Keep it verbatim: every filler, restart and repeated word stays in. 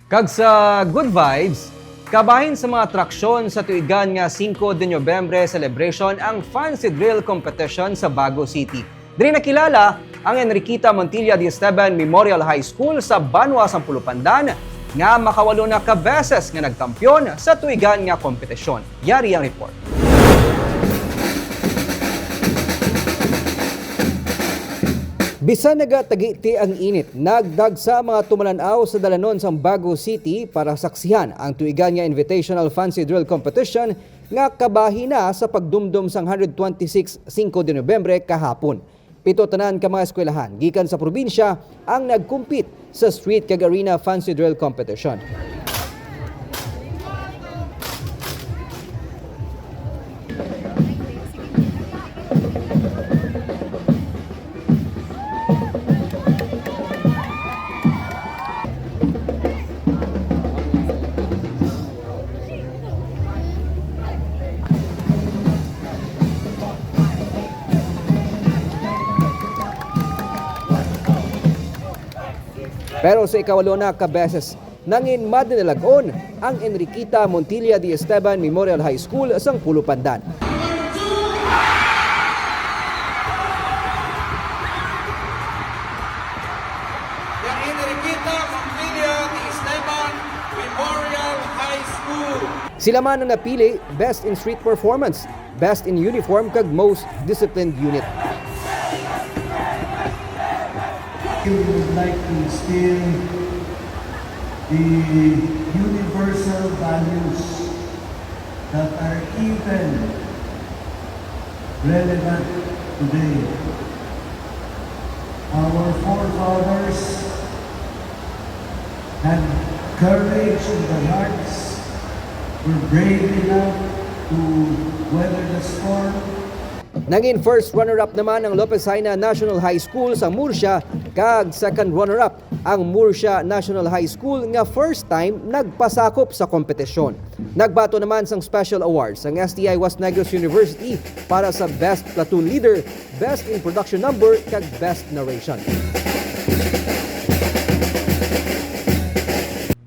Kag sa good vibes, kabahin sa mga atraksyon sa tuigan nga singko de Nobyembre celebration ang Fancy Drill Competition sa Bago City. Diri nakilala ang Enriqueta Montilla de Esteban Memorial High School sa Banwa, Sampulu, Pandan, nga makawalo na ka beses nga nagkampiyon sa tuigan nga kompetisyon. Yari ang report. Bisan nagatagiti ang init, nagdagsa ang mga tumalan-aw sa dalanon sang Bago City para saksihan ang tuigan nga Invitational Fancy Drill Competition nga kabahin na sa pagdumdom sang hundred twenty-six Cinco de Nobyembre kahapon. Pito tanan ka mga eskwelahan gikan sa probinsya ang nag-compete sa street kag arena fancy drill competition. Pero sa ikawalo na ka beses, nangin madinalag-on ang Enriqueta Montilla de Esteban Memorial High School sang Pulo Pandan. Ang Enriqueta Montilla de Esteban Memorial High School. Sila man ang napili, Best in Street Performance, Best in Uniform, kag Most Disciplined Unit. We would like to instill the universal values that are even relevant today. Our forefathers had courage in their hearts, were brave enough to weather the storm. Nangin first runner-up naman ang Lopez Jaena National High School sa Murcia, kag second runner-up ang Murcia National High School nga first time nagpasakop sa kompetisyon. Nagbato naman sang special awards ang S T I West Negros University para sa Best Platoon Leader, Best in Production Number, kag Best Narration.